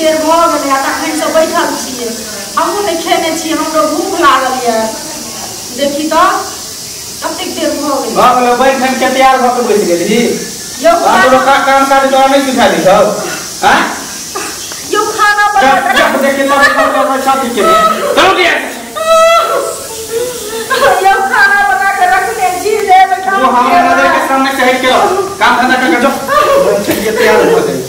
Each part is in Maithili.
देर भ गेलै आ तखन से बैठल छियै। हमहूँ नहि खेने छी, हमरो भूख लागल यऽ। देखी तऽ कतेक देर भऽ गेलै। भऽ गेलै, बैठ के तैयार भऽ के बैस गेलही। यौ तोरो काम काज तोरा नहि सिखा दी सब? आँय? यौ खाना बना जब देखी तब छाती के चलो दिया। यौ खाना बना के रखने छी, लेबै तू हमरा नजर के सामने से हट के रह, काम धंधा करके जो के तैयार हो जाए।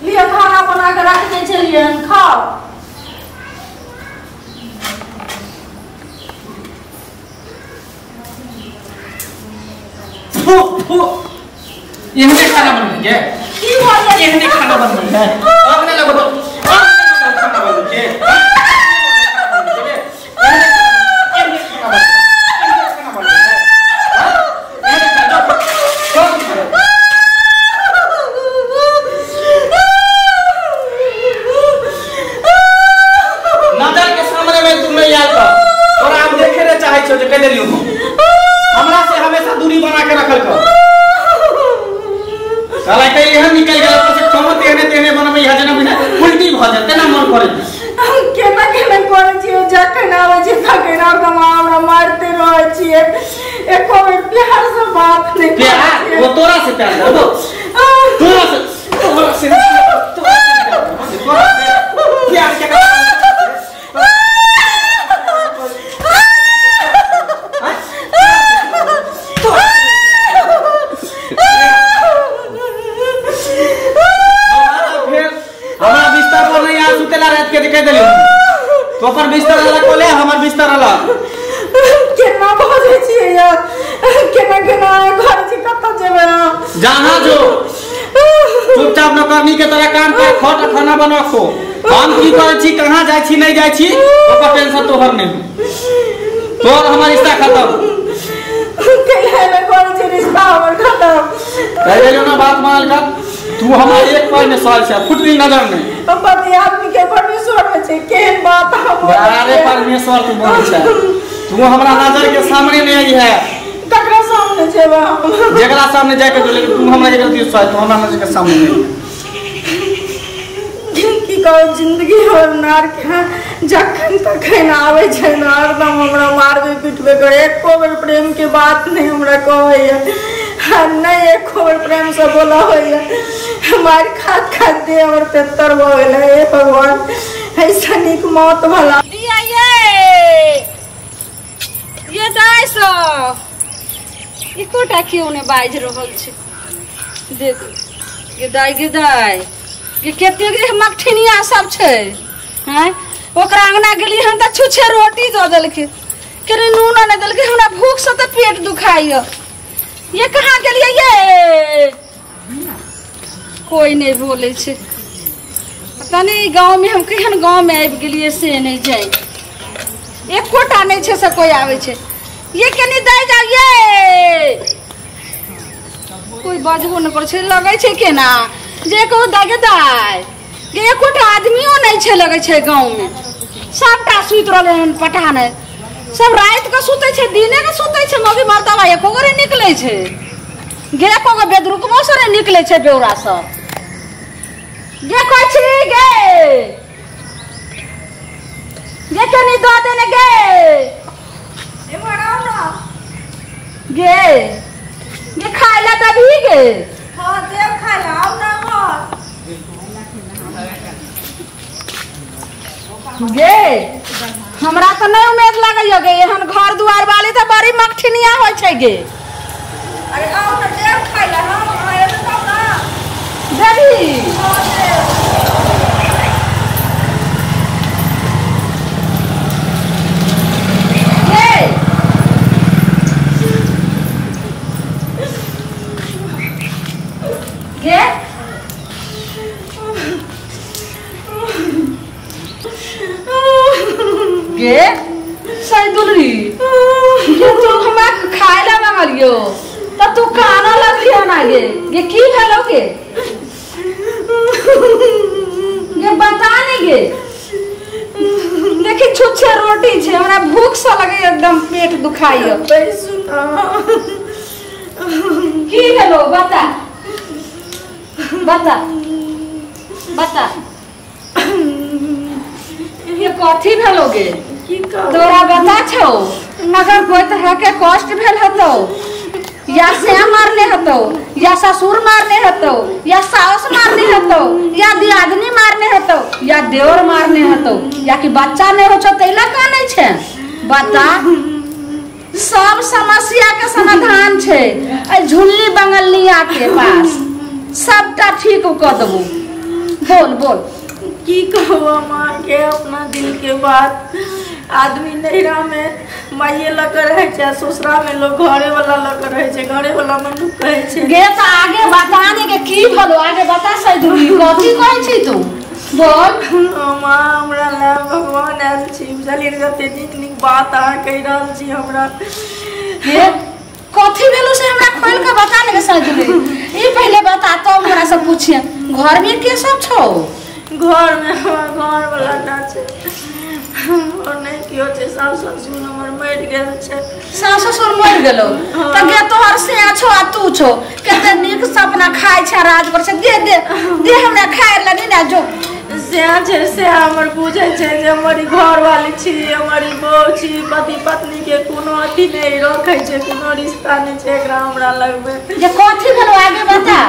लिअ खाना बना के रखने छलियै, खाओ। फू फू, एहने खाना बनबै के? की भऽ गेल? एहने खाना बनबै है? अपने लगो खाना बनबै के? नजर के सामने में तू नहीं आयल कर, तोरा हम देखे ले चाहे छौ जे कह देलियौ हम। हमरा से हमेशा दूरी बना के रखल कर। साला के एहन निकल गेल से कमत एहने तेहने बनबै है जेना बुझा उल्टी भ जाय तेना मन करे। हम केना केना करै छियै, जखन आबै छियै तखन हरदम हमरा मारिते रहै छियै, एको बेर प्यार से बात नहि करै प्यार? छियै। वो तोरा से प्यार करबो? तोरा से, तोरा से, तोरा से प्यार के हमरा बिस्तर पर नहीं आ सुतेला रात के कह देलियौ। तो अपन बिस्तर अलग कोले, हमर बिस्तर अलग। केना बजै छियै यार, केना केना घर छी, कतऽ जेबै हम? जहाँ जो चुपचाप नौकरनी के तरह काम कर, खट खाना बना खो। हम की करै छी, कहाँ जाइ छी, नहीं जाइ छी, ओकर टेंशन तोहर नहीं। तोहर हमर रिश्ता खत्म। केना ने करै छी रिश्ता हमर खत्म। कह देलियौ ना बात मानल कर। तू हमार एक पाई में सवाल छै, फुटली नजर नहीं। पति आदमी के परमेश्वर होइ छै, केहन बात हम बोलै अरे छियै? परमेश्वर तू बोलै छै, तू हमरा नजर के सामने नहीं आई है। ककरा सामने जेबै हम? जेकरा सामने जाके जो, लेकिन तू हमरा जेकरा दिस सवाल, तू हमरा नजर के सामने नहीं। की कहू, जिंदगी हमर नार के जखन तखन आबै छै ने हरदम हमरा मारबे पिटबे करे, एको बेर प्रेम के बात नहीं हमरा कहैया, नहीं एको बेर प्रेम से बोला होइया। मारि खात खात दे हमर पेत्तर भऽ गेलै। हे भगवान, ऐसा नीक मौत भला। दिया ये दाइ सब एकोटा केओ नहि बाजि रहल छै। देख गे दाइ, गे दाइ, गे कतेक मकठिनिया सब छै। हैं ओकरा अंगना गेलियै हन तऽ छुछे रोटी दऽ देलकै, कनि नून नहि देलकै। हमरा भूख से तऽ पेट दुखाइया। ये कहाँ गेलियै ये? कोई नहीं बोलै छै। पता नहीं गाँव में हम केहन गाँव में आबि गेलियै से नहि जाय, एकोटा नहि छै से कोई आबै छै। ये कनि दै जाउ ये, कोई बजबो नहि करै छै। लगै छै केना जे कहू दाइ गे दाइ गे, एकोटा आदमियो नहि छै लगै छै गाँव में। सबटा सुति रहलै हन, पता नहि सब राति के सुतै छै दिने के सुतै छै। मौगी मर्दबा एको गोरे निकलै छै गे, एको गो बेदरुकबो से नहि निकलै छै बेौरा सब। गे कहै छी गे, गे कनि दऽ दे ने गे। एम्हर आउ ना। गे गे खाय लए देबही गे? हाँ देब खाय लए, आउ ना एम्हर। गे हमरा तऽ नहि उम्मीद लागैया गे, एहन घर दुआर वाली तऽ बड़ी मकठिनिया होइ छै गे। अरे आउ ना, देब खाय लए हम, अहाँ एबै तब ना। देबही? हाँ देब। गे गे गे सही दुलरी, गे तू हमरा खाय लए मंगलियो तऽ तू कानऽ लगलियो ना गे। गे की भेलौ गे? गे बता नहीं गे। देखी छुच्छे रोटी रोटी छै हमरा भूख से लगे एकदम पेट दुखाइयो। बैसू ना। की भेलो बता बता बता ये कथी भेलो गे? की कहू तोरा बता छौ अगर कोई तरह के कष्ट भेल हतो या से मारने हतो या ससुर मारने हतो या सास मारने हतो या दियादनी मारने हतो या देवर मारने हतो या कि बच्चा नहीं हो छौ तैला कानै छै बता। सब समस्या के समाधान छै झुल्ली बंगलिया के पास सबटा ठीक क देबो। बोल बोल की कहू माँ के अपना दिल के बात। आदमी नैहरा में माइये लग के रहे छै, ससुरा में लोग घरे वाला लग के रहे छै, घरे वाला मनुख कहे छै। गे तो आगे बता ने के की भेलो आगे बता सही कथी कहै छी तू बोल। माँ हमरा ला भगवान आयल छी बुझलियै ने, कते नीक नीक बात अहाँ कहि रहल छी हमरा। गे कथी भेलो से हमरा खोल के बता ने के सही ई पहले बता तो हमरा से पूछिए घर में के सब छौ? घर में घर वाला ना छै और नहीं कियो छै, सास ससुर हमर मरि गेल छै। सास ससुर मरि गेलो त गे तोहर से छौ आ तू छौ कते नीक से अपना खाइ छै राज पर छै। दे दे दे हमरा खाय ला नहीं ना जो से छै से हमर बुझै छै जे हमर घर वाली छी हमर बहू छी, पति पत्नी के कोनो अथी नहीं रखै छै, कोनो रिश्ता नहीं छै एकरा हमरा लगमे। जे कथी भेलो आगे बता।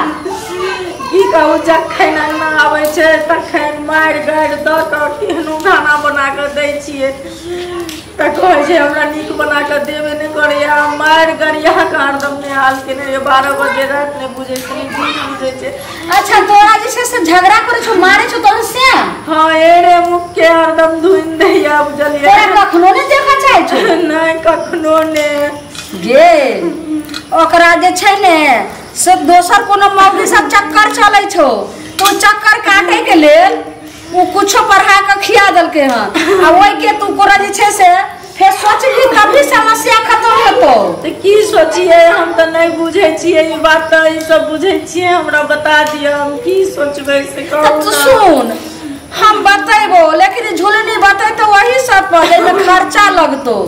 की कहू जखन अंगना आबै छै तखन मारि गारि दऽ कऽ केहनो खाना बना कऽ दै छियै तऽ कहै छै हमरा नीक बना कऽ देबे नहि करैया। मारि गरिया कऽ हरदम नेहाल केने रहैया, 12 बजे राति नहि बुझै छै नहि बुझै छै। अच्छा तोरा जे छै से झगड़ा करै छौ मारै छौ तोहर से? हाँ एरे मुख के हरदम धुनि दैया बुझलियै। तोरा कखनो नहि देखऽ चाहै छौ? नहि कखनो नहि। गे ओकरा जे छै ने से दोसर कोनो मौगी सब चक्कर चलै छौ तो चक्कर काटे के लेल ओ कुछो पढ़ा के खिया देलकै हँ आ ओहि के तू कोरा जे छै से फेर सोचबी तभी समस्या खत्म हेतौ। तऽ की सोचियै हम तऽ नहि बुझै छियै ई बात, तऽ ई सब बुझै छियै हमरा बता दिअ हम की सोचबै से कहू। तू सुन हम बतेबो लेकिन झुलनी बतेतौ वही सब पर जाहिमे खर्चा लगतौ।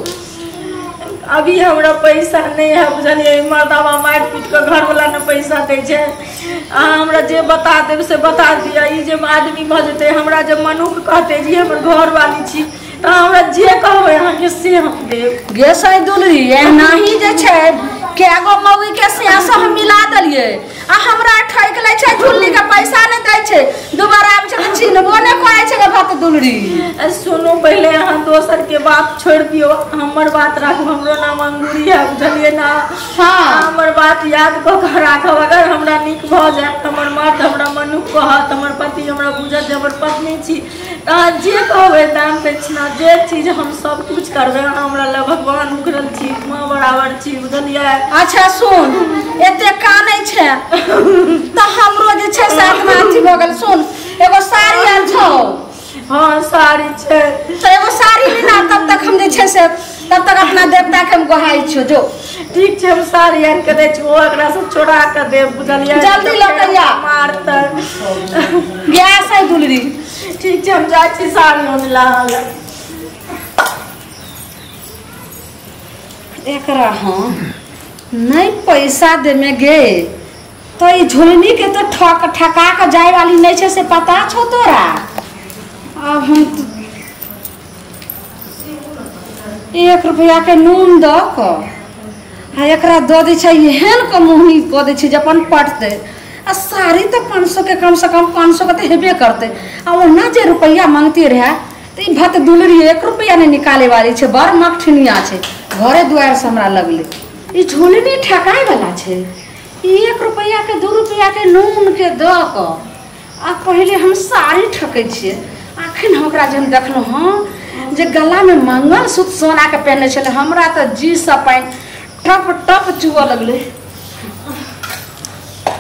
अभी हमरा पैसा नहीं है बुझलियै, मर्दाबा मारि पीट कऽ घरवला ने पैसा दै छै। अहाँ हमरा जे बता देब से बता दिअ। ई जे आदमी भऽ जेतै हमरा जे मनुख कहतै जे हमर घरवाली छी तऽ हमरा जे कहबै अहाँके से हम देब। गे सैदुलरी एनाही जे छै कएगो मौगी के से हम मिला देलियै आ हमरा ठकि लै छै झुल्ली के पैसा नहि दै छै दोबारा आबै छै तऽ चिन्हबो नहि करै छै भक्त दुलरी। सुनू पहिले अहाँ दोसर के बात छोड़ि दियौ हमर बात राखू। हमरो नाम अंगूरी है बुझलियै ना। हाँ हमर बात याद कऽ कऽ राखब। अगर हमरा नीक भऽ जायत हमर मर्द हमरा मनुख कहत हमर पति हमरा बुझत जे हमर पत्नी छी तऽ अहाँ जे कहबै दान दक्षिणा जे चीज हम सब कुछ करबै। अहाँ हमरा लए भगवान उखड़ल छी माँ बराबर छी बुझलियै। अच्छा सुन एते कानै छै तऽ हमरो जे छै से आत्मा अथी भऽ गेल। सुन एगो साड़ी आयल छौ? हाँ साड़ी छै। तऽ एगो साड़ी लेना तब तक हम जे छै से तब तक अपना देवता के हम गोहाइ छियौ। जो ठीक छै हम साड़ी आनि कऽ दै छी ओ एकरा से चोरा कऽ देब बुझलियै। जल्दी लऽ कऽ आ मारतै गैस है दुलरी। ठीक छै हम जाइ छी साड़ी आनै लए। एकरा हाँ नहीं पैसा देमे गे तो ई झुलनी के तो ठक ठका के जाय वाली नहीं छै से पता छौ तोरा। अब हम 1 रुपया के नून दऽ कऽ आ एकरा दऽ दै छै एहन के मुँह कऽ दै छै जे अपन पटतै आ साड़ी तऽ 500 के कम से कम 500 के तऽ हेबे करतै। आ ओना जे रुपया मांगते रहए तऽ ई भत दुलरी 1 रुपया नहि निकाले वाली छै, बड़ मकठिनिया छै घरे दुआरि से हमरा लगलै। ई झुलनी ठकाय वाला छै। 1 रुपया के 2 रुपया के नून के दऽ कऽ आ पहिले हम साड़ी ठकै छियै। अखन ओकरा जे हम देखलहुँ हँ जे गलामे मंगलसूत्र सोनाके पहिने छलै हमरा तऽ जी सँ पानि टप टप चुअ लगलै।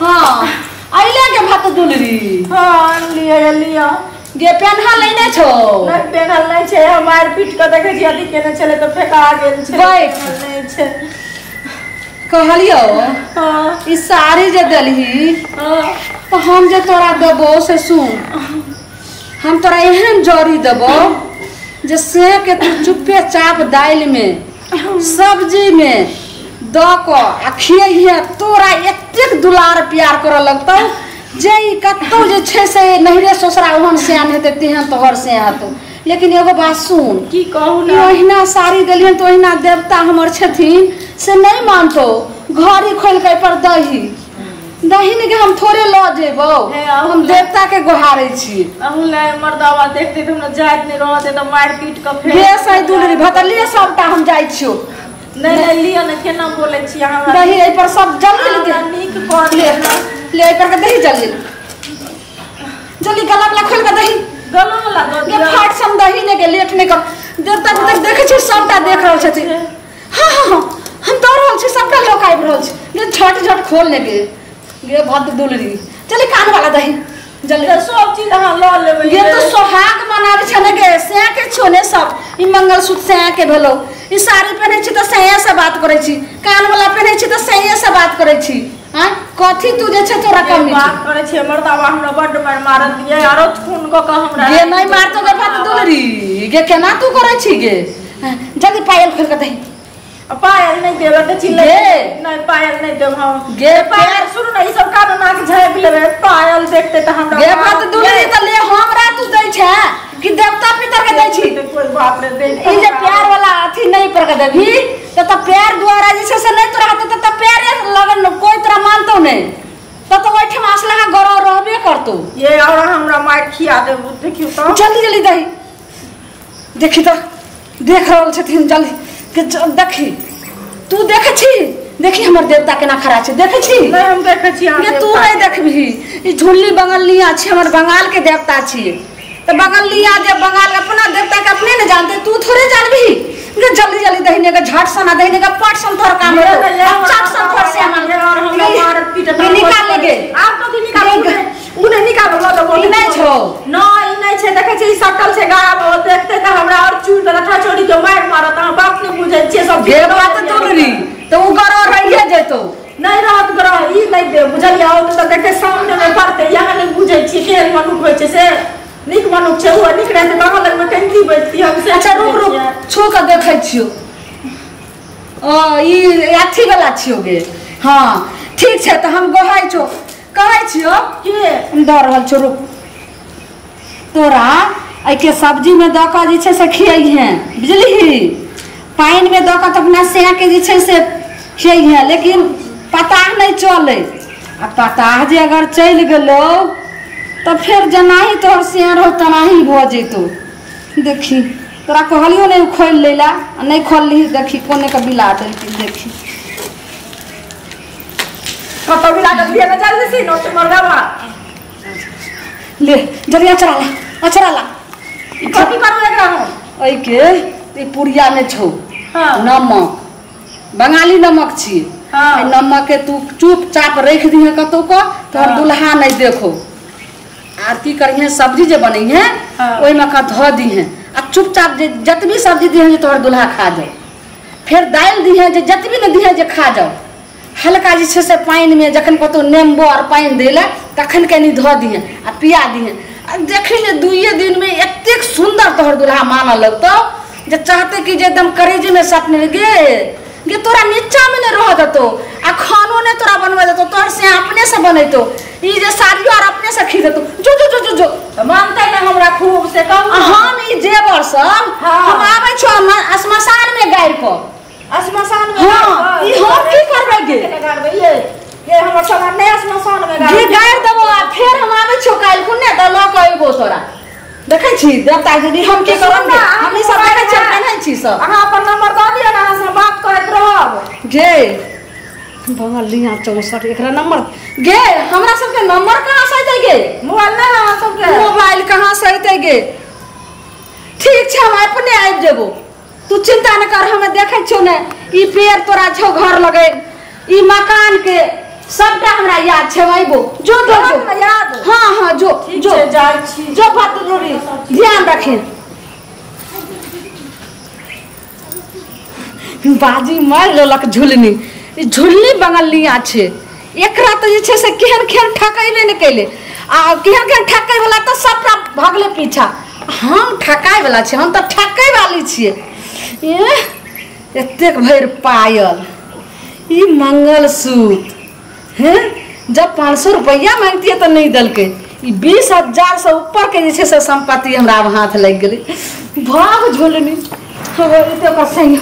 हाँ अइले के भत दुलरी? हाँ आनलियै लिअ। गे पेन्हल नहि ने छौ? नहि पेन्हल नहि छै हम मारि पीट कऽ देखै छियै अथी केने छलै तऽ फेका गेल छै बैठ नहि छै। कहलियौ हाँ ई साड़ी जे देलही हाँ तऽ हम जे तोरा देबो से सुन हम तोरा एहन जड़ी देबो जे से के तू चुप्पे चाप दालि में सब्जी में the क आ खियैहे तोरा एतेक दुलार प्यार करऽ लगतौ जे ई कतौ जे छै से नहिरे ससुरा ओहन सियान हेतै तेहन तोहर से हेतौ। लेकिन एगो बात सुन, की कहू ना, ओहिना साड़ी देलियन तो ओहिना देवता हमर छथिन से नहीं मानतो, घड़ी खोल के पर दही दही ने के हम थोड़े ल जेबौ, हम देवता के गोहारै छी। अहूँ ले मर्दावा देखते त हमरा जाइत नहीं रहते त मार पीट के फेर गे सही दुलरी भतलिए सबटा हम जाइ छियो। नहीं नहीं लियो ने केना बोलै छी अहाँ, दही एहि पर सब जल्दी ले, नीक कर ले ले एहि पर के दही जल्दी जल्दी गला वाला खोल के दही गला वाला दऽ गे फाट सम दही ने के लेट नहीं कर। देवता के देखै छी सबटा देख रहल छथिन। हां हां हम दऽ रहल छी, सबटा लोक आबि रहल छै, गे झट झट खोल ने गे गे भद्र दुलरी चली कान वाला दही जल्दी सब चीज अहाँ ल लेबै। गे तो सोहाग मनाबै छै ने गे, सैया के छो ने सब, ई मंगलसूत्र सैया के भेलो, ई साड़ी पहिनै छी तऽ सैया से बात करै छी, कान वाला पहिनै छी तऽ सैया से बात करै छी। आँ कथी तू जे छै तोरा कमी बात करै छी? मर्दावा हमरा बड्ड मार मारत दिए आरो खून क के हमरा गे नहीं मारतो गे भद्र दुलरी गे, केना तू करै छी गे? जल्दी पायल खोल के दही। पायल नहीं देबै तऽ चिल्लै नहीं, पायल नहीं देब हम गे। पायल सुनू ने, ई सब कान नाक झापि लेबै, पायल देखते तऽ हमरा गे भद्र दुलरी तऽ ले हमरा तू दै छै कि देवता पितर के दै छी? कोई बाप रे दे ई जे प्यार वाला अथी नहीं पर के देबही तऽ प्यार द्वारा जे छै से नहीं तोरा हेतौ तऽ प्यारे लगन कोई तोरा मानतौ नहीं, तऽ ओहिठाम असलहा गौरव रहबे करतौ। ये और हमरा मारि खिया देबू देखियौ तऽ जल्दी जल्दी दही देखी तऽ देख रहल छथिन जल्दी के देखी तू देखै छी, देखी हमर देवता केना खड़ा छै, देखै छी? नहीं हम देखै छी गे तू नहीं देखबही, ई झुल्ली बंगलिया छी हमर बंगाल के देवता छी, तऽ बंगलिया जे बंगाल अपना देवता के अपने ने जानते तू थोड़े जानबही। गे जल्दी जल्दी दही ने गे झट सना दही ने गे पट सन तोहर काम हेतौ, चट सन तोहर से और हमरा मारत पीटत निकाल ले गे। आब कथी निकालू? उ नहीं निकालू ल दबो ई नहीं छौ न, ई नहीं छै, देखै छी ई सटल छै गाड़ा, ओ देखते तऽ हमरा और चूर देलक, चोरी के मारि मारत। अहाँ बाप नहि बुझै छियै सब गे बात दुलरी तऽ उ गरो रहिए जेतौ, नहीं रहत ग्रह ई नहीं देब बुझलियै? ओ तऽ देखते सामने मे पड़तै, यहाँ नहि बुझै छियै केहन मनुख होइ छै से, नीक मनुख छै ओ, नीक रहतै तऽ अहाँ लगमे कैंची बैठती हम से। अच्छा रुक रुक छू के देखै छियौ, ओ ई अथी वाला छियौ गे। हाँ ठीक छै तऽ हम गहै छौ कहै छियौ के हम दऽ रहल छियौ, रुक तोरा एहिके सब्जीमे दऽ कऽ जे छै से खियैहे बुझलिही, पानिमे दऽ कऽ तऽ अपना सैयाके जे छै से खियैहे, लेकिन पता नहि चलै, आ पता जे अगर चलि गेलौ तऽ फेर जेनाही तोहर सैया रहौ तेनाही भऽ जेतौ। देखी तोरा कहलियौ नहि खोलि लै लए, आ नहि खोललिही देखी कोने के बिला देलकै, देखी कतौ बिला देलियै ने जल्दी से नोट मर्दावा ले जल्दी अचरा ला अचरा ला। कथी करू एकरा हम? एहिके ई पुड़िया मे छौ हाँ। नमक, बंगाली नमक छी। हाँ। नमक के तू चुपचाप रख दिहे कतौ को, तोहर दुल्हा नहीं देखो। आर की करिहे सब्जी जे बनैहे ओहिमे का धऽ दिहे आ चुपचाप जे जतबी सब्जी दिहे जे तोहर दुल्हा खा जाओ। फेर दालि दिहे जे जतबी ने दिहे जे खा जाओ। हल्का जे छै से पानिमे जखन कतौ नेम्बो आर पानि दै लए तखन कनि धऽ दिहे आ पिया दिहे। आ देखी ने दुइये दिनमे एतेक सुन्दर तोहर दुल्हा मानऽ लगतौ जे चाहते कि जे एकदम करेजीमे सटने गे गे तोरा नीचामे नहि रह देतौ आ खानो नहि तोरा बनबै देतौ, तोहर से अपने से बनेतौ, ई जे साड़ियो आर अपने से खींच देतौ। जो जो जो जो जो मानते ने हमरा खूब से कहू। हम ई जेवर सब हम आबै छौ श्मशानमे गाड़ि कऽ। श्मशान में? हाँ, ई हम की करबै गे? ये ये हमर सामान नहि श्मशान में गाड़ि गाड़ि देबो आ फेर हम आबै छौ काल्हि खुने तऽ लऽ कऽ अयबो तोरा। देखै छी देवता दीदी हम की करब, हम ई सब देखै छी पेन्है छी सब। अहाँ अपन नंबर दऽ दिअ ने, अहाँ से बात करैत रहब। गे बंगलिया 64 एकरा नंबर गे, हमरा सबके नंबर कहाँ से अयतै गे? मोबाइल नहि अहाँ सबके? मोबाइल कहाँ से अयतै गे? ठीक छै हम अपने आबि जेबो, तू चिंता न कर। हमे देखै छियौ ने ई पेड़ तोरा छौ घर लगे, ई मकान के सबटा हमरा याद छै। अयबो जो जो जो याद। हाँ हाँ जो जो जाइ छी जो भद्र ध्यान रखे। बाजी मारि लेलक झुलनी, ई झुलनी बंगलिया छै, एकरा तऽ जे छै से केहन केहन ठकेबे नहि केले आ केहन केहन ठकै वाला तऽ सबटा भगले पीछा। हम ठकाय वाला छी, हम तऽ ठकै वाली छियै। एह एतेक भरि पायल, ई मंगलसूत्र, हैं जब 500 रुपैआ मांगतियै तऽ नहि देलकै। ई 20,000 से ऊपर के जे छै से संपत्ति हमरा आब हाथ लागि गेलै। भाग झोलनी एते ओकर संग